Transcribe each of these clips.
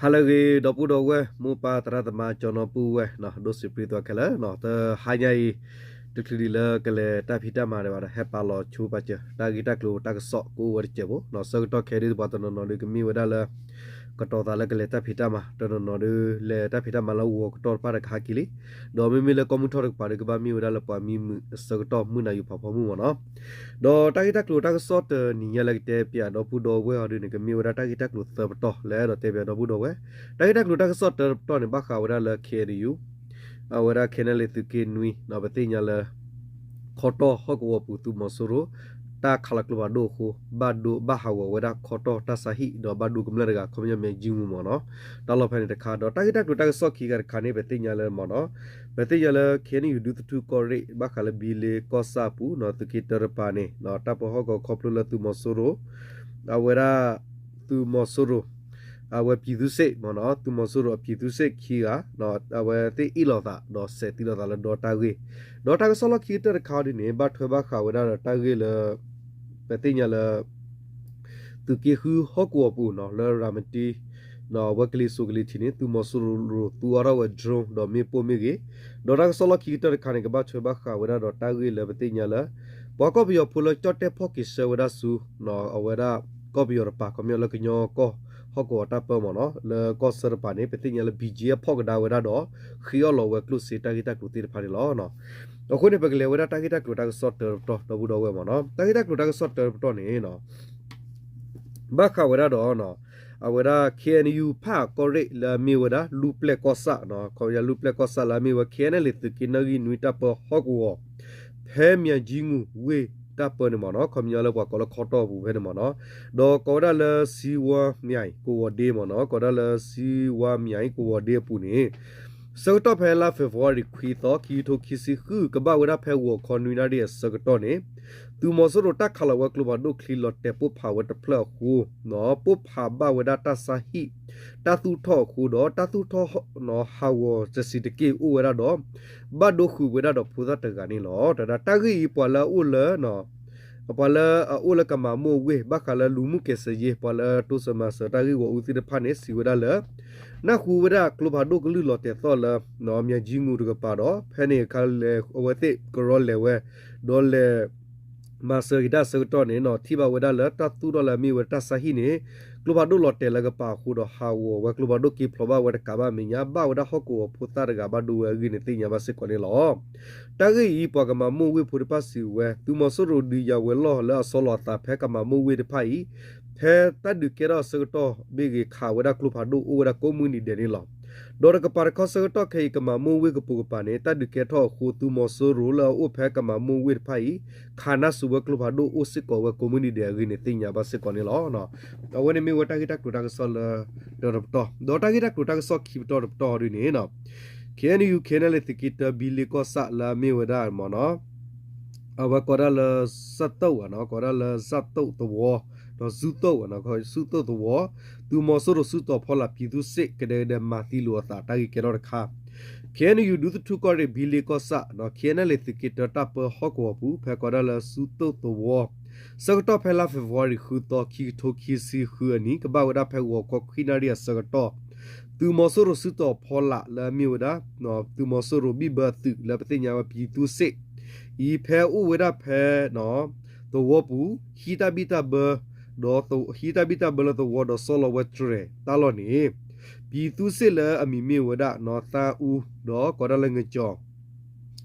ဟါလၢအဂ့ၤ ဒီပုၢ်ဒီဝဲၢ် မိၢ်ပၢ်သရၣ်သမါ ကၠီနီပုၢ်ဝဲၢ် ဒိၣ်စံးပြံသးခဲလၢာ်, တဟါညါအံၤ တချုးဒံးလၢကလဲၤတၢ်ဖံးတၢ်မၤဒံးဘၣ်ဒီး ဟဲပာ်လီၤဆိပာ်စၢၤ တၢ်ဂ့ၢ်တၢ်ကျိၤတၢ်ကစီၣ်ကအိၣ်ဝဲတစဲးဖိ, ဆၢကတီၢ်ခဲအံၤဒုး ပှၤတနီၤနီၤဒုးကမ့ၢ်ဝဲဒၣ်လၢ ကတီၤသးလၢကလဲၤတၢ်ဖံးတၢ်မၤ, တနီၤနီၤဒုး လဲၤတၢ်ဖံးတၢ်မၤလၢဂီၤကတီၢ်တဖၣ်ဒီးကဟးက့ၤလံ, ဒီးမ့မ့ၢ်လၢကီၢ်မုၢ်ထီၣ်တကပၤဒုး ကဘၣ်မ့ၢ်ဝဲဒၣ်လၢပှၤမံမုာ်အဆၢကတီၢ် မုၢ်နၤယူၤဖးဖီမုၢ်မ့ၢ်နီၤ. ဒီးတၢ်ဂ့ၢ်တၢ်ကျိၤတၢ်ကစီၣ်တနံၤညါလၢကတဲပၠးဒီပုၢ်ဒီဝဲၢ်အီၤဒုးန့ၣ် ကမ့ၢ်ဝဲဒၣ်တၢ်ဂ့ၢ်တၢ်ကျိၤသၢပတီၢ် လၢအဲၣ်ဒိးတဲပၠးဒီပုၢ်ဒီဝဲၢ်. တၢ်ဂ့ၢ်တၢ်ကျိၤတၢ်ကစီၣ်တၢပတီၢ်န့ၣ် ဘၣ်ဃးဝဲဒၣ်လၢ K N U အဝဲဒၣ် KNLA သုးက့နွံ ပသ့ၣ်ညါလၢ ခီတီၢ်ဟီၣ်ကဝီၤပူၤ သုးမီၤစိရိၤ တၢ်ခးလီၤကျိဖးဒိၣ်အဃိ ဘၣ်ဒိဘၣ်ဟးဂီၤဝဲဒၣ်ခီတီၢ်တၢ်ဆါဟံၣ် ဒီးဘၣ်ဒိကမျၢၢ်တဂၤ ခီပညီမ့ၢ်ယံမူမ့ၢ်နီၤ. တၢ်လီၢ်ဖဲန့ၣ်တခါ ဒီးတၢ်ဂ့ၢ်တၢ်ကျိၤတၢ်ကစီၣ်ခံခါတခါန့ၣ် ပသ့ၣ်ညါလၢမ့ၢ်နီၤ, ပသ့ၣ်ညါလၢ K N U ဒူသထူၣ်ကီၢ်ရ့ၣ် ဘၣ်ဃးလၢဘံလ့ကီၢ်ဆၣ်အပူၤနီၤ သုးက့တၢတပၤန့ၣ် တၢ်ပၢဟီၣ်ကဝီၤခီဖျိလၢသုးမီၤစိရိၤ အဝဲဒၣ် သုးမီၤစိရိၤ အဝဲပြည်သူ့စစ်မ့ၢ်နီၤ, သုးမီၤစိရိၤအပြည်သူ့စစ်ခံဂၤ အဝဲသ့ၣ်အ့ၣ်လိာ်သး ဒီးစဲးသံလိာ်သးလၢဒီတၢ်ဂ့ၢ်, ဒီးတၢ်ကစီၣ်လီၢ်ခံကတၢၢ်တခါဒ်န့ၣ် ဘၣ်ထွဲဘၣ်ဃးဝဲဒၣ်ဒီးတၢ်ဂ့ၢ်လၢ ပသ့ၣ်ညါလၢ သုးက့ဃုဟီၣ်ကဝီၤပူၤနီၤ လၢရၤမတံ အဝဲကလံၤစိးကလံၤထံးန့ၣ် သုးမီၤစိရိၤသူအါထီၣ်ဝဲ drone ဒီးမ့ၣ်ပိၢ်မ့ၢ်ဂ့ၤ, ဒီးတၢ်ကစီၣ်လီၢ်ခံကတၢၢ်တခါန့ၣ် ကဘၣ်ထွဲဘၣ်ဃးဝဲဒၣ်ဒီးတၢ်ဂ့ၢ်လၢပသ့ၣ်ညါလၢ ပှၤကီၢ်ပယီၤဖိလၢကၠီၣ်တဲၣ်ဖီၣ်က့ၤဆှၢဝဲဒၣ်ဆူ အဝဲဒၣ်ကီၢ်ပယီၤတပၤ ခီပညီလၢကညီကီၢ်ဟီၣ်ကဝီၤတၢ်ပၢမ့ၢ်နီၤ လၢကီၢ်ဆၢတပၤန့ၣ် ပသ့ၣ်ညါလၢ B G F ဖီၣ်ကဒါဝဲဒၣ်ဒီး ဃ့အီၣ်လီၤဝဲကျိၣ်စ့တၢ်ဂ့ၢ်တၢ်ကျိၤသ့ၣ်တဖၣ်န့ၣ်လီၤ. အဃိန့ၣ် ပကလဲၤဝဲဒၣ်တၢ်ဂ့ၢ်တၢ်ကျိၤတၢ်ကစီၣ်တၢပတီၢ် ဒီပုၢ်ဒီဝဲၢ်မ့ၢ်နီၤ, တၢ်ဂ့ၢ်တၢ်ကျိၤတၢ်ကစီၣ်တၢပတီၢ်န့ၣ် ဘၣ်ဃးဝဲဒၣ်ဒီး အဝဲဒၣ် K N U ဖၣ်ကီၢ်ရ့ၣ်လၢအမ့ၢ်ဝဲဒၣ် လူၢ်ပျဲၢ်ကီၢ်ဆၣ်, ခီပညီလူၢ်ပျဲၢ်ကီၢ်ဆၣ်လၢအမ့ၢ်ဝဲ K N L A သုးက့နီၣ်ဂံၢ်နွံတၢ်ပၢဟီၣ်ကဝီၤ ဖဲမၠၤကၠံမူၤဝ့ၢ်တၢ်ပၢန့ၣ်မ့ၢ်နီၤ, ခီပညီလၢပှၤကိးလၢခီတီၢ်အပူၤဖဲန့ၣ်မ့ၢ်နီၤ, ဒီးကိးဝဲဒၣ်လၢ စံဝါမၠဲၤကဝီၤဒ့မ့ၢ်နီၤ, ကိးဝဲဒၣ်လၢ စံဝါမၠဲၤကဝီၤဒ့အပူၤန့ၣ် ဆၢကတီၢ်ဖဲလါ February ခွံသီ ခံကထိခံဆံဃု ကဘၣ်ဝဲဒၣ်ဖဲဂီၤခီနွံနၣ်ရံၣ်အဆၢကတီၢ်န့ၣ် သုးမီၤစိရိၤတၢ်ခးလီၤဝဲကျိဖးဒိၣ်ချံလီၤတဲာ်ပိၢ်ဖးဝဲတဖျၢၣ်အဃိ ပိၢ်ဖးဘၣ်ဝဲဒၣ်တၢ်ဆါဟံၣ် တၢ်သူၣ်ထီၣ်အဃိဒီး တၢ်သူၣ်ထီၣ်ဟးဂီၤတဆံးတက့ၢ်အိၣ်ဝဲဒၣ်ဒီး ဘၣ်ဒိဃုာ်ဝဲဒၣ်ဒီးဖိသၣ်တဂၤန့ၣ်လီၤ. တၢ်ဂ့ၢ်အံၤ ပှၤလၢအအိၣ်လၢ ပှၤလၢအအိၣ်လၢကမၤမိၢ်ဝ့ၢ် ဘၣ်ဃးလၢလူၤမုၢ်ကဲးစၢၤယ့ ပှၤလၢတိစၢၤမၤစၢၤတၢ်ဂ့ၢ်ဂီၢ်အူသ့ၣ်တဖၣ်န့ၣ် စံးဝဲဒၣ်လၢ နၢ်ဟူဝဲဒၣ်ကျိဖးဒိၣ်ကလုၢ်လီၤတဲာ်သီၣ်လၢ မၠၤကၠံမူၤတကပၤဒီး ဖဲန့ၣ်အခါလဲၤအဝဲသ့ၣ်ကရီလဲၤဝဲ ဒီးလဲၤ မၤစၢၤက့ၤတၢ်အဆၢကတီၢ်န့ၣ်နီၤ ထံၣ်ဘၣ်ဝဲဒၣ်လၢတၢ်သူၣ်ထီၣ်လၢအမ့ၢ်ဝဲတၢ်ဆါဟံၣ်န့ၣ် ကျိဖးဒိၣ်လီၤတဲာ်လၢကပၤအဃိဒီး ဟးဂီၤဝဲကျိဖးဒိၣ်က့ၤဖျိးဘၣ်ဝဲတကးဘၣ်မဲာ်ညါ ဘၣ်ဝဲဒၣ်ဟီၣ်ကဝီၤဖိသၣ်တဂၤဘၣ်ဒိဝဲအဂ့ၢ်န့ၣ်သ့ၣ်ညါဘၣ်စ့ၢ်ကီးန့ၣ်လီၤ. တၢ်ဂ့ၢ်အံၤ ပှၤကမၤမိၢ်ဝ့ၢ်ဖိတဖၣ်စံးဝဲ သုးမီၤစိရိၤဒုးယၤဝဲၤလီၢ်လၢအဆီလီၤအသးဖဲကမၤမိၢ်ဝ့ၢ်တဖၣ်အံၤ ဖဲတၢ်ဒုးကဲထီၣ်အဆၢကတီၢ်မ့ၢ်ဂ့ၤ ခးဝဲဒၣ်ကျိဖးဒိၣ်အိၣ်ဝဲဒၣ်ကိးမုၢ်နံၤဒဲးန့ၣ်လီၤ. ဒီးတကပၤတခီဆၢကတီၢ်ခဲအံၤ ကမၤမိၢ်ဝ့ၢ်ကပိာ်ကပၤန့ၣ် တၢ်ဒုးကဲထီၣ်အဃိ သုးမီၤစိရိၤလၢအအိၣ်ဖဲကမၤမိၢ်ဝ့ၢ်တဖၣ်အံၤ ခးနါစူၤဝဲကျိဖးဒိၣ်အိၣ်စ့ၢ်ကီးဝဲကိးမုၢ်နံၤဒဲးအဂ့ၢ်န့ၣ်သ့ၣ်ညါဘၣ်စ့ၢ်ကီးန့ၣ်လီၤ. အဝဲန့ၣ်မ့ၢ်ဝဲတၢ်ဂ့ၢ်တၢ်ကျိၤတၢ်ကစီၣ်လၢတၢတပတီၢ် ဒီးတၢ်ဂ့ၢ်တၢ်ကျိၤတၢ်ကစီၣ်ခံပတီၢ်တပတီၢ်ဒ်န့ၣ် K N U K N L A သုးက့တၢဘံလ့ကီၢ်ဆၣ်လၢအမ့ၢ်ဝဲဒၣ်မ့ၢ်နီၤ အဝဲကိးဒၣ်လၢ စၢ်သိၣ်ဝဲနီၤ ကိးဒၣ်လၢစၢ်သိၣ်သဝီ ဒီးစူၢ်သိၣ်ဝဲနီၤ စူၢ်သိၣ်သဝီ သုးမီၤစိရိၤစုတီၤဖီလာ် ပြည်သူ့စစ် ကဒဲကဒဲမၤသံလိာ်အသးတၢ်ဂ့ၢ်ကဲထီၣ်တခါ K N U ဒူသထူၣ်ကီၢ်ရ့ၣ် ဘံလ့ကီၢ်ဆၣ် K N L A သုးက့တၢတၢ်ပၢဟီၣ်ကဝီၤပူၤ ဖဲကိးဒၣ်လၢစူၢ်သိၣ်သဝီ ဆၢကတီၢ်ဖဲလါ February ဃုသီ ခံကထိခံဆံဃုအနံၣ် ကဘၣ်ဝဲဒၣ်ဖဲဂီၤခီခွံနၣ်ရံၣ်အဆၢကတီၢ် သုးမီၤစိရိၤစုတီၤဖီလာ်လၢအမ့ၢ်ဝဲဒၣ် သုးမီၤစိရိၤဘံၣ်ဘၢသုးလၢပသ့ၣ်ညါဝဲ ပြည်သူ့စစ် အံၤဖဲအိၣ်ဝဲဒၣ်ဖဲ သဝီပူၤ ဟံးတၢ်ဘံၣ်တၢ်ဘၢ ဒီးဟံးတၢ်ဘံၣ်တၢ်ဘၢလၢသဝီဒီးဆီလီၤဝဲတြဲၤတၢ်လီၢ်န့ၣ် ပြည်သူ့စစ်လၢအမံၤမ့ၢ်ဝဲဒၣ် နီၢ်သၣ်အူ ဒီးကိးဒၣ်လၢငကၠီၤ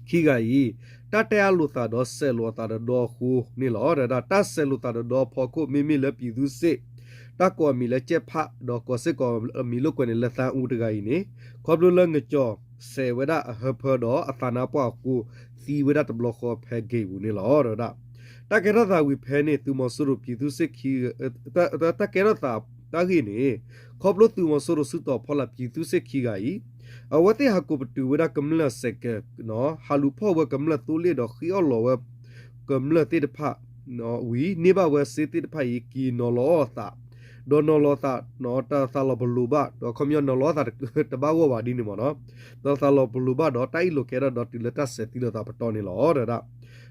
ခံဂၤအံၤ တၢ်တဲအါလိာ်သးဒီးစဲးလိာ်အသးဒီးဒီအဃိန့ၣ်လီၤ. တၢ်စဲးလိာ်သးဒီးဒီအဖီခိၣ် မ့မ့ၢ်လၢ ပြည်သူ့စစ် တၢ်ကိးအမံၤလၢကၠဲၣ်ဖး ဒီးကိးစ့ၢ်ကီးအမံၤလိာ်ကွဲန့ၣ်လၢသၣ်အူတဂၤအံၤန့ၣ် ခီဖျိလၢငကၠီၤစဲးဝဲဒၣ်အဟၢဖၢဒီးအသးနါပှၢ်အဃိ သံဝဲဒၣ်တဘျီဃီဖဲဂ့ၢ်ပူၤန့ၣ်လီၤ. တၢ်ကဲထီၣ်သးဝံၤဖဲန့ၣ် သုးမီၤစိရိၤ ပြည်သူ့စစ် ခံ တၢ်ကဲထီၣ်သးတၢ်ဂ့ၢ်န့ၣ် ခီဖျိသုးမီၤစိရိၤစုတီၤဖီလာ် ပြည်သူ့စစ် ခံဂၤအံၤ အဝဲသ့ၣ်ဟးကိးပတုာ်ဝဲဒၣ်ကမျၢၢ်စဲးကဲး ဟးလူၤဖီၣ်ဝဲကမျၢၢ်သိလ့ၣ်ဒီးဃ့အီၣ်လီၤဝဲ ကမျၢၢ်သ့ၣ်တဖၣ် ဝံၤ န့ၢ်ဘၣ်ဝဲစ့သ့ၣ်တဖၣ်အံၤ က့ၤနီၤလီၤအီၣ်သး ဒီးနီၤလီၤသး တၢ်သးလီၤပလိာ်ဘၣ် ဒီးခီပညီနီၤလီၤအီၣ်သးတဘၣ်ဂီၢ်ဘၣ်ဒ်န့ၣ်မ့ၢ်နီၤ ဒီးသးလီၤပလိာ်ဘၣ်ဒီးတၢ်အ့ၣ်လိာ်ကဲထီၣ်ဒီးတုၤလၢတၢ်စဲးသံလိာ်သးပတီၢ်န့ၣ်လီၤ.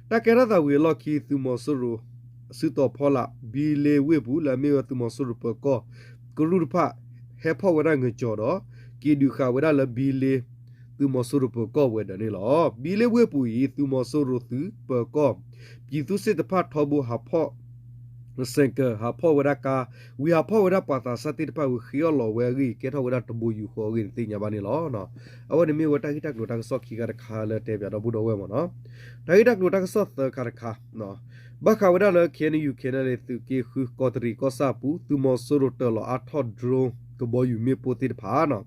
တၢ်ကဲထီၣ်သးဝံၤအလီၢ်ခံ သုးမီၤစိရိၤ စုတီၤဖီလာ် ဘံလ့ဝ့ၢ်ပူၤ လၢအမ့ၢ်ဝဲသုးမီၤစိရိၤပၢၤကီၢ် ကရူၢ်တဖၣ် ဟဲဖီၣ်ဝဲဒၣ်ငကၠီၤဒီး က့ၤဒုးဃာ်ဝဲဒၣ်လၢဘံလ့ သုးမီၤစိရိၤပၢၤကီၢ်ဝဲၤဒၢးန့ၣ်လီၤ. ဘံလ့ဝ့ၢ်ပူၤအံၤ သုးမီၤစိရိၤသုးပၢၤကီၢ် ပြည်သူ့စစ်သ့ၣ်တဖၣ်ထီဘိဟးဖီၣ် စဲးကၢး ဟးဖီၣ်ဝဲဒၣ်ကါ, ဝံၤဟးဖီၣ်ဝဲဒၣ်ပှၤသးစၢ်သ့ၣ်တဖၣ်ဝံၤ ဃ့အီၣ်လီၤဝဲအဂ့ၢ် ကဲထီၣ်ဝဲဒၣ်တဘိယူၢ်ဃီအဂ့ၢ်န့ၣ်သ့ၣ်ညါဘၣ်န့ၣ်လီၤ. အဝဲန့ၣ်မ့ၢ်ဝဲတၢ်ဂ့ၢ်တၢ်ကျိၤတၢ်ကစီၣ်ခံခါတခါလၢတဲပၠးဒီပုၢ်ဒီဝဲၢ်မ့ၢ်နီၤ. တၢ်ဂ့ၢ်တၢ်ကျိၤတၢ်ကစီၣ်သၢခါတခါ ဘၣ်ဃးဝဲဒၣ်လၢ KNU KNLA သုးက့ဃု ကီးတရံးကီၢ်ဆၣ်အပူၤ သုးမီၤစိရိၤတၢၤလီၤအါထီၣ် drone ကဘီယူၤမ့ၣ်ပိၢ်သ့ၣ်တဖၣ်နီၤ.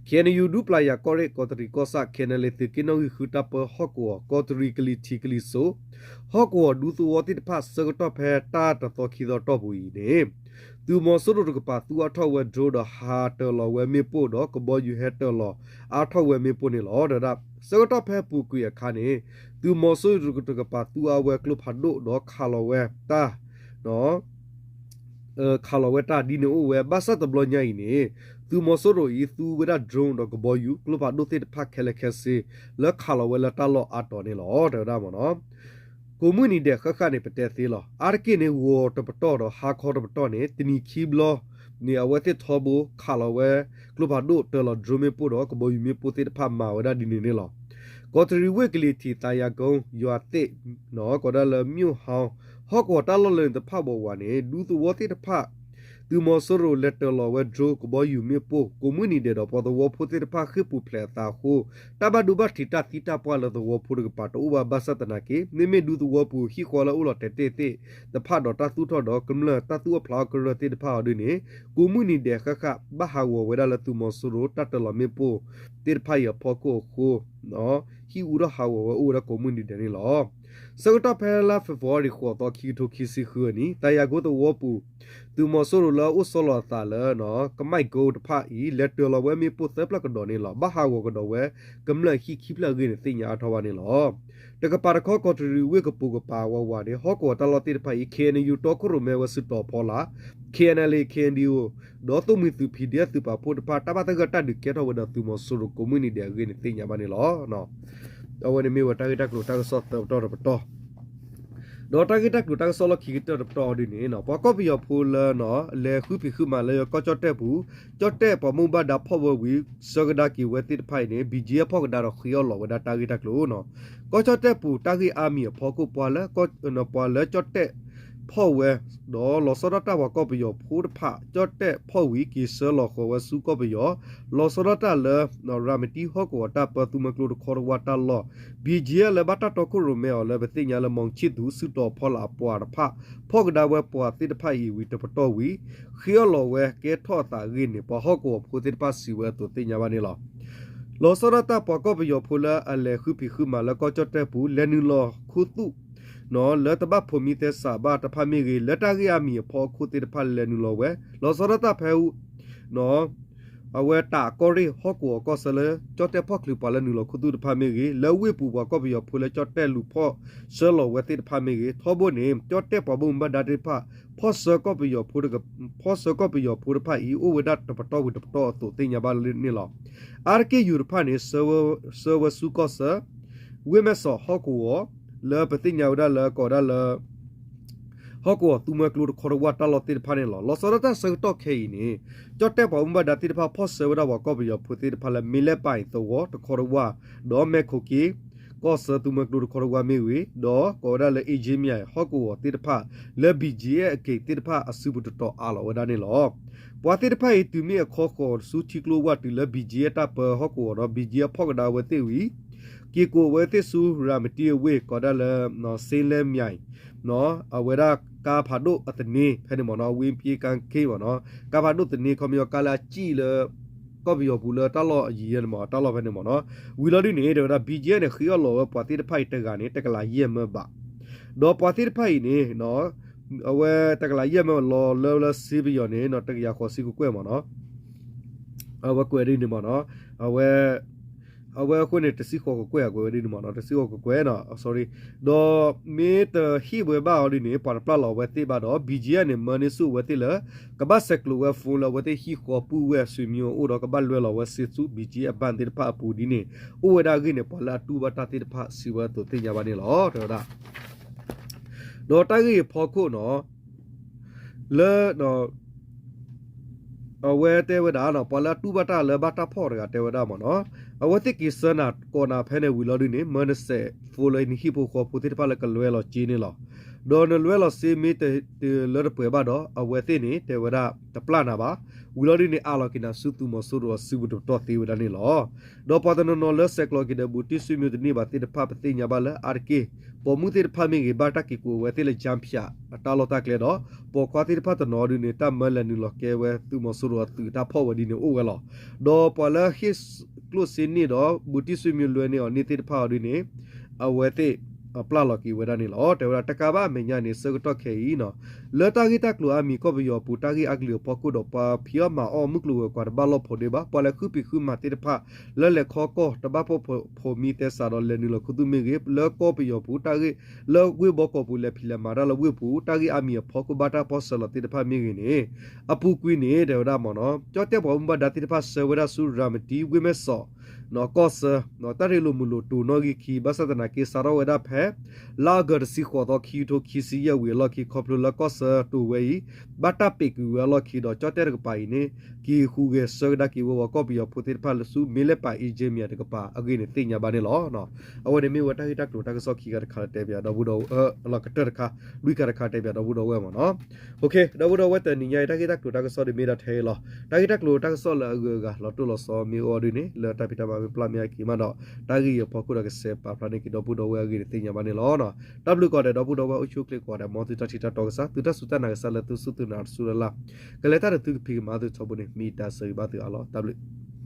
KNU ဒူပျၤယၤကီၢ်ရ့ၣ် ကီးတရံးကီၢ်ဆၣ် KNLA သုးက့နီၣ်ဂံၢ်ဃုတၢ်ပၢဟီၣ်ကဝီၤ ကီးတရံးကလံၤထံးကလံၤစိး ဟီၣ်ကဝီၤဒူသဝီသ့ၣ်တဖၣ် ဆၢကတီၢ်ဖဲတၢ်တသီခံသီတီၢ်ပူၤအံၤန့ၣ် သုးမီၤစိရိၤတကပၤသူအါထီၣ်ဝဲ drone ဒီးဟးတၢၤလီၤဝဲမ့ၣ်ပိၢ်ဒီးကဘီယူၤဟဲတၢၤလီၤအါထီၣ်ဝဲမ့ၣ်ပိၢ်န့ၣ်လီၤ. ဒီးဆၢကတီၢ်ဖဲပူၤကွံာ်အခါန့ၣ် သုးမီၤစိရိၤတကပၤသူအါဝဲကျိဖးဒိၣ်ဒီးခးလီၤဝဲတၢ် ခးလီၤဝဲတၢ်ဒ်န့ၣ်အိၣ်ဝဲ ဘၣ်ဆၣ်တဘျီညါအံၤန့ၣ် သုးမီၤစိရိၤအံၤသူဝဲဒၣ် drone ဒီးကဘီယူၤ ကျိဖးဒိၣ်သ့ၣ်တဖၣ်ခဲလၢာ်ခဲဆ့ လၢခးလီၤဝဲလၢတၢ်လီၢ်အါတီၤန့ၣ်လီၤ တဲဝဲဒၣ်မ့ၢ်နီၤ. ကိးမုၢ်နံၤဒဲးဃၣ်ဃၣ်န့ၣ် ပတဲသ့လီၤ. အါတက့ၢ်န့ၣ် ဂီၤတပတီၢ်ဒီးဟါခီတပတီၢ်န့ၣ် တနံၤခံဘျီန့ၣ် အဝဲသ့ၣ်ထီဘိခးလီၤဝဲ ကျိဖးဒိၣ်တၢၤလီၤ drone မ့ၣ်ပိၢ်ဒီးကဘီယူၤမ့ၣ်ပိၢ်သ့ၣ်တဖၣ်မၤဝဲဒၣ်ဒ်န့ၣ်န့ၣ်လီၤ. ကီးတရံးဝ့ၢ်ကလံၤထံး သးယၤကိ ယွၤသ့ၣ် ကိးဒၣ်လၢ မၠိၣ်ဟီ ဟီၣ်ကဝီၤတၢ်လီၢ်လၢန့ၣ်တဖၣ်ဘိးဝးန့ၣ် ဒူသဝီသ့ၣ်တဖၣ် သုးမီၤစိရိၤလဲၤတၢၤလီၤဝဲ drone ကဘီယူၤမ့ၣ်ပိၢ် ကိးမုၢ်နံၤဒဲးဒီး ပှၤသဝီဖိသ့ၣ်တဖၣ်ဃ့ၢ်ပူၤဖျဲးအသးအဃိ တၢ်ဘၣ်ဒိဘၣ်ထံးတၢ်သံတၢ်ပှၢ်လၢသဝီဖိတကပၤတအိၣ်ဘၣ်ဘၣ်ဆၣ်သနာ်က့ မ့မ့ၢ်ဒူသဝီပူၤဟံၣ်ဃီလၢအိၣ်လီၤတဲာ်တဲာ်သ့ၣ်တဖၣ်ဒီးတၢ်သူၣ်ထီၣ်ဒီးကမျၢၢ်တၢ်သူၣ်အိၣ်ဖျးအီၣ်ကရၢၢ်သ့ၣ်တဖၣ်အီၤဒ်န့ၣ် ကိးမုၢ်နံၤဒဲးဃၣ်ဃၣ် ဘၣ်ဟးဂီၤဝဲဒၣ်လၢသုးမီၤစိရိၤတၢ်တၢၤလီၤမ့ၣ်ပိၢ်သ့ၣ်တဖၣ်အံၤအဖီခိၣ်အဃိ ဟံၣ်အူထီၣ်ဟးဂီၤဝဲအိၣ်ဝဲဒၣ်ကိးမုၢ်နံၤဒဲးန့ၣ်လီၤ. ဆၢကတီၢ်ဖဲလါ February ဃိးသီ ခံကထိခံဆံဃုအနံၤ သးယၤကိသဝီပူၤ သုးမီၤစိရိၤလၢအအိၣ်ဆီလီၤအသးလၢ ကမၣ်ကိတဖၣ်အံၤ လဲၤတၢၤလီၤဝဲမ့ၣ်ပိၢ်သၢဖျၢၣ်ကဒီးန့ၣ်လီၤ. ဘၣ်ဟးဂီၤကဒီးဝဲ ကမျၢၢ်ဟံၣ်ခံဖျၢၣ်အဂ့ၢ်န့ၣ်သ့ၣ်ညါအါထီၣ်ဘၣ်န့ၣ်လီၤ. တကပၤတခီ ကီးတရံးဝ့ၢ်ကပိာ်ကပၤဝးဝးန့ၣ် ဟီၣ်ကဝီၤတၢ်လီၢ်သ့ၣ်တဖၣ်အံၤ KNU တီခိၣ်ရိၣ်မဲဝဲစုတီၤဖီလာ် KNLA KNDO ဒီးသိၣ်မှံၤသုး PDF သုးပာ်ဖှိၣ်တဖၣ် တၢ်ဘၣ်သဂၢၢ်တၢ်ဒုးကဲထီၣ်ဝဲဒီးသုးမီၤစိရိၤကိးမုၢ်နံၤဒဲးအဂ့ၢ်န့ၣ်သ့ၣ်ညါဘၣ်န့ၣ်လီၤ. အဝဲန့ၣ်မ့ၢ်ဝဲတၢ်ဂ့ၢ်တၢ်ကျိၤတၢ်ကစီၣ်သၢပတီၢ်တပတီၢ် ဒီးတၢ်ဂ့ၢ်တၢ်ကျိၤတၢ်ကစီၣ်လီၢ်ခံကတၢၢ်တပတီၢ်အီၤဒ်န့ၣ် ပှၤကီၢ်ပယီၤဖိလၢ လဲၤဃုဖံးဃုမၤလၢကီၢ်ကၠီၣ်တဲၣ်ပူၤ ကၠီၣ်တဲၣ်ပှၤဘၣ်မူဘၣ်ဒါဖီၣ်ဝဲဝံၤ ဆှၢကဒါက့ၤဝဲသ့ၣ်တဖၣ်အံၤန့ၣ် BGF ဖီၣ်ကဒါဒီးဃ့အီၣ်လီၤဝဲဒၣ်တၢ်ဂ့ၢ်တၢ်ကျိၤ ကီၢ်ကၠီၣ်တဲၣ်ပူၤ တၢ်ဂ့ၢ်အါမံၤအဖီခိၣ် ပှၤလၢ ပှၤလၢကၠီၣ်တဲၣ်ဖီၣ်ဝဲ ဒီးလီၤဆီဒၣ်တၢ်ပှၤကီၢ်ပယီၤဖိတဖၣ် ကၠီၣ်တဲၣ်ဖီၣ်ဝံၤက့ၤဆှၢလီၤဃီၤဝဲဆူကီၢ်ပယီၤ လီၤဆီဒၣ်တၢ်လၢ ရၤမတံဟီၣ်ကဝီၤတၢ်ပၢသုးမုၢ်ကျိၤတခီတဝၢ်တၢ်လီၢ် BGF လၢဘၣ်တၢ်တီခိၣ်ရိၣ်မဲအီၤလၢပသ့ၣ်ညါလၢ မီၤဆံၣ်သူ စုတီၤဖီလာ်အပှၤတဖၣ် ဖီၣ်ကဒါဝဲပှၤသ့ၣ်တဖၣ်အံၤဝံၤတပတီၢ်ဝံၤ ဃ့အီၣ်လီၤဝဲကဲထီၣ်အသးအဂ့ၢ်န့ၣ် ပှၤဟီၣ်ကဝီၤဖိသ့ၣ်တဖၣ်စံးဝဲအသိးသ့ၣ်ညါဘၣ်န့ၣ်လီၤ. လီၤဆီဒၣ်တၢ်ပှၤကီၢ်ပယီၤဖိလၢအလဲၤဃုဖံးဃုမၤလၢကီၢ်ကၠီၣ်တဲၣ်ပူၤ လဲၤနုာ်လီၤခူသူၣ် လၢတဘၣ်ဖိးမံသဲစးဘၣ်တဖၣ်မ့ၢ်ဂ့ၤ လၢတၢ်ဂ့ၢ်အါမံၤအဖီခိၣ်သ့ၣ်တဖၣ်လဲၤနုာ်လီၤဝဲ လီၤဆီဒၣ်တၢ်ဖဲ အဝဲတၢ်ကီၢ်ရ့ၣ်ဟီၣ်ကဝီၤကီၢ်ဆၢလၢ ကၠီၣ်တဲၣ်ဖီၣ်ချုးပှၤလၢနုာ်လီၤခူသူၣ်တဖၣ်မ့ၢ်ဂ့ၤ လၢဝ့ၢ်ပူၤပှၤကီၢ်ပယီၤဖိလၢကၠီၣ်တဲၣ်လူၤဖီၣ်ဆှၢလီၤဝဲသ့ၣ်တဖၣ်မ့ၢ်ဂ့ၤ ထီဘိန့ၣ် ကၠီၣ်တဲၣ်ပှၤဘၣ်မူဘၣ်ဒါသ့ၣ်တဖၣ် ဖီၣ်ဆှၢကီၢ်ပယီၤဖိတက ဖီၣ်ဆှၢကီၢ်ပယီၤဖိတဖၣ်အံၤ အိၣ်ဝဲဒၣ်တပတီၢ်ဝံၤတပတီၢ်အသိးသ့ၣ်ညါဘၣ်န့ၣ်လီၤ. အါတက့ၢ်ယိာ်တဖၣ်န့ၣ် ဆှၢဝဲဆူကီၢ်ဆၢ ဝ့ၢ်မဲၢ်ဆီးဟီၣ်ကဝီၤ လၢပသ့ၣ်ညါဝဲဒၣ်လၢကိးဝဲဒၣ်လၢ ဟီၣ်ကဝီၤသုးမုၢ်ကျိၤတခီတဝၢ်တၢ်လီၢ်သ့ၣ်တဖၣ်န့ၣ်လီၤ. လီၤဆီဒၣ်တၢ်ဆၢကတီၢ်ခဲအံၤန့ၣ် ကၠီၣ်တဲၣ်ပှၤဘၣ်မူဘၣ်ဒါသ့ၣ်တဖၣ် ဖီၣ်ဆှၢဝဲဒၣ်ပှၤကီၢ်ပယီၤဖိသ့ၣ်တဖၣ်လၢ မ့လၢပၢ်အံၤသဝီတခီတဝၢ် ဒီးမဲၢ်ခိၣ်က့ ကီၢ်ဆၢသုးမုၢ်ကျိၤတခီတဝၢ်မ့ၢ်ဂ့ၤ ဒီးကိးဝဲဒၣ်လၢ အ့ၣ်ကၠ့မၠဲး ဟီၣ်ကဝီၤသ့ၣ်တဖၣ် လၢ BGF အက့ၤသ့ၣ်တဖၣ်အစုပူၤတတီၤအါလီၤဝဲဒၣ်န့ၣ်လီၤ. ပှၤသ့ၣ်တဖၣ်အံၤ တုၤမ့ၢ်အခီဃီၤဆူထံကျိဝၢ်တုၤလၢ BGF တၢ်ပၢဟီၣ်ကဝီၤဒီး BGF ဖီၣ်ကဒါဝဲသ့ၣ်ဝံၤ က့ၤကိးဝဲသ့ၣ်ဆူရၤမတံအဝ့ၢ် ကိးဒၣ်လၢ စ့လဲမဲၢ် အဝဲဒၣ်ကါဖးဒိၣ်အသန့ဖဲန့ၣ်မ့ၢ်နီၤ ဝ့ၢ်ပှ့ၤကါခ့မ့ၢ်နီၤ ကါဖးဒိၣ်သန့ခီပညီကါလၢအစံၣ်လၢ ကီၢ်ပယီၤပူၤလၢတၢ်လီၢ်အယံၤန့ၣ်မ့ၢ် တၢ်လီၢ်ဖဲန့ၣ်မ့ၢ်နီၤ ဝံၤလီၤဒ်န့ၣ် တဲဝဲဒၣ် BGF န့ၣ် ဃ့အီၣ်လီၤဝဲပှၤသ့ၣ်တဖၣ်အံၤတဂၤန့ၣ် တကလးယဲၢ်မၢဘး ဒီးပှၤသ့ၣ်တဖၣ်အံၤန့ၣ် အဝဲတကလးယဲၢ်မၢလီၤလၢလၢစ့ပယီၤန့ၣ် တကယၤဃိးဆံကကွဲၢ်မ့ၢ်နီၤ အဝဲကွဲးဒ်န့ၣ်မ့ၢ်နီၤ အဝဲ အဝဲအဃိန့ၣ် တဆံဃိးကကွဲၢ် အကွဲးဝဲဒ်န့ၣ်မ့ၢ်နီၤ တဆံဃိးကကွဲၢ်နီၤ sorry ဒီးမ့ၢ်တဟ့ၣ်ဝဲဘၣ်အီၤဒ်န့ၣ် ပှၤတပျၢ်လီၤအဝဲသ့ၣ်ဘၣ်ဒီး BGF န့ၣ် မၢန့ၢ်ဆူၣ်အဝဲသ့ၣ်လၢ ကဘၣ်ဆဲးကျိးဝဲ phone လၢအဝဲသ့ၣ်ဟံၣ်ဃီပုၢ်ဝဲၢ်ဆွေမျိုးအိၣ်ဒီး ကဘၣ်လွဲလီၤဝဲစ့ဆူ BGF အဘၣ်သ့ၣ်တဖၣ်အပူၤဒ်န့ၣ် အိၣ်ဝဲဒၣ်အဂ့ၢ်န့ၣ် ပှၤလၢအတူၢ်ဘၣ်တၢ်သ့ၣ်တဖၣ်စံးဝဲအသိးသ့ၣ်ညါဘၣ်န့ၣ်လီၤ တဲဝဲဒၣ် ဒီးတၢ်ဂ့ၢ်အဖီခိၣ်နီၤ လၢ အဝဲတဲဝဲဒၣ် ပှၤလၢအတူၢ်ဘၣ်တၢ်လၢဘၣ်တၢ်ဖီၣ်တဂၤတဲဝဲဒၣ်မ့ၢ်နီၤ, အဝဲသ့ၣ်က့ၤဆှၢနၤကိးနၤဖဲန့ၣ်ဝံၤလီၤဒုန့ၣ် မၢနစဲးဖိလၢနဟံၣ်ဖိဃီဖိသ့ၣ်တဖၣ်လၢကလွဲလီၤက့ၤန့ၣ်လီၤ. ဒီးနလွဲလီၤစ့မ့ၢ်တလၢတပှဲၤဘၣ်ဒီး အဝဲသ့ၣ်န့ၣ် တဲဝဲဒၣ်တပျၢ်နၤဘၣ်. ဝံၤလီၤဒုန့ၣ် အးလီၤက့ၤနၤဆူသုးမီၤစိရိၤအစုပူၤတပတီၢ်သ့ဝဲဒၣ်န့ၣ်လီၤ. ဒီးပှၤတနီၤနီၤလၢဆဲးကျိးက့ၤဒီး ဗိုလ်တင့်ဆွေမျိုး တန့ၢ်ဘၣ်သ့ၣ်တဖၣ် ပသ့ၣ်ညါဘၣ်လၢအါတက့ၢ် ပိာ်မုၣ်သ့ၣ်တဖၣ်မ့ၢ်ဂ့ၤ ဘၣ်တၢ်က့ၤကိးဝဲသ့ၣ်လၢ ကၠၢဖၠး အတၢ်လီၢ်တၢ်ကျဲဒီး ပိာ်ခွါသ့ၣ်တဖၣ်တနီၤဒုန့ၣ် တၢ်မၢလဲၤနုာ်လီၤကဲဝဲသုးမီၤစိရိၤအသုးတၢ်ဖီၣ်ဝဲဒ်န့ၣ်အိၣ်ဝဲလီၤ. ဒီးပှၤလၢဟ့ၣ်ကျိၣ်စ့န့ၢ်ဒီး ဗိုလ်တင့်ဆွေမျိုး လွဲန့ၢ်အီၤန့ၢ်သ့ၣ်တဖၣ်အီၤဒုန့ၣ် အဝဲသ့ၣ်ပျၢ်လီၤက့ၤဝဲဒၣ်န့ၣ်လီၤ. တဲဝဲဒၣ်တကးဘၣ်အမဲာ်ညါန့ၣ် ဆၢကတီၢ်ခဲအံၤ လၢတၢ်ဂ့ၢ်တၢ်ကျိၤအါမံၤ ကီၢ်ပယီၤပူၤတၢ်ဂ့ၢ်အါကလုာ်အဖီခိၣ်ဒီး ပှၤဖံးအီၣ်မၤအီၣ်မုၢ်ကျိၤဝဲၤကွာ်တဘၣ်လီၢ်ဖိးဒ့ဘၣ်. ပှၤလဲၤဃုပံၤဃုမၤသ့ၣ်တဖၣ် လၢလဲၤခီကီၢ်တဘၣ်ဖှီၣ်ဖိးမံသဲစးဒီးလဲၤနုာ်လီၤခူသူၣ်မ့ၢ်ဂ့ၤ, လၢကီၢ်ပယီၤပူၤတၢ်ဂ့ၢ် လၢဝ့ၢ်ဘီကီးပူၤလဲၤဖံးလဲၤမၤတၢ်လၢဝ့ၢ်ပူၤ တၢ်ဂ့ၢ်အါမံၤအဖီခိၣ်ဘၣ်တၢ်ပီၢ်ဆၢလီၤသ့ၣ်တဖၣ်မ့ၢ်ဂ့ၤန့ၣ် အပူၤကွံာ်န့ၣ် တဲဝဲဒၣ်မ့ၢ်နီၤ ကၠီၣ်တဲၣ်ပှၤမူဘၣ်ဒါသ့ၣ်တဖၣ်ဆှၢဝဲဒၣ်ဆူရၤမတံ ဝ့ၢ်မဲၢ်စီး ကီၢ်ဆၢ တၢ်ရ့လိာ်မုာ်လိာ်တိၤနီၣ်ဂံၢ်ခံ ဘၣ်ဆၣ်သနာ်က့ စးထီၣ်ဝဲဒၣ်ဖဲ လါအီကူး တဆံဃိးသီ ခံကထိခံဆံယဲၢ်ဝံၤအလီၢ်ခံ ခီဖျိလၢကီၢ်ဆၢတိၤဝဲအံၤ ဘၣ်တၢ်ပံးကွံာ်ဝဲအလီၢ်ခံဒီး ကၠီၣ်တဲၣ်တကပၤအံၤန့ၣ် က့ၤဟူးဂဲၤဆှၢကဒါက့ၤဝဲပှၤကီၢ်ပယီၤဖိသ့ၣ်တဖၣ်လၢဆူ မ့ၢ်လဲၣ်ပာ် အ့ကၠ့မံယၤ တကပၤအဂ့ၢ်န့ၣ်သ့ၣ်ညါဘၣ်န့ၣ်လီၤ. အဝဲန့ၣ်မ့ၢ်ဝဲတၢ်ဂ့ၢ်တၢ်ကျိၤတၢ်ကစီၣ်ခံခါတခါလၢတဲပၠးဒီပုၢ်ဒီဝဲၢ် လီၤကတၢၢ်တခါ လွံၢ်ခါတခါတဲပၠးဒီပုၢ်ဒီဝဲၢ်မ့ၢ်နီၤ. ဒီပုၢ်ဒီဝဲၢ် တနံၤညါအံၤ တၢ်ဂ့ၢ်တၢ်ကျိၤတၢ်ကစီၣ်ဒ်မ့ၢ်ဒၣ်ထဲအံၤလီၤ. တၢ်ဂ့ၢ်တၢ်ကျိၤတၢ်ကစီၣ်လၢအဂုၤအဂၤလီၤတိၢ်လီၤဆီမ့ၢ်အိၣ်အီၤဒ်န့ၣ် လၢတၢ်ဖံးတၢ်မၤမ့ၢ်ပျၢ်မ့ၢ်အက့ၤမးဒီး တၢ်ဂ့ၢ်အံၤအဖီခိၣ်ဒီးကစဲးပာ်ဖျါန့ၢ်က့ၤဒီပုၢ်ဒီဝဲၢ်အဂ့ၢ်န့ၣ်သ့ၣ်ညါဘၣ်န့ၣ်လီၤ. တၢ်ဘျုးကိးဂၤဒဲး ဒီပုၢ်ဒီဝဲၢ် အိၣ်ဆူၣ်အိၣ်ချ့ကိးဂၤဒဲး မ်သုတၢ်ထံၣ်တၢ်တီကစၢ် သုတၢ်စူၢ်တၢ်နာ်ကစၢ်လၢသုစူၢ်သုနာ်တစူၢ်လၢ်လၢ် ကလဲၤတၢ်ဒီးသုကဖံးကမၤသုထီဘိန့ၣ် မ့ၢ်တၢ်ဆၢဂ့ၤဘၣ်သုအါလီၤ. တၢ်ဘျုး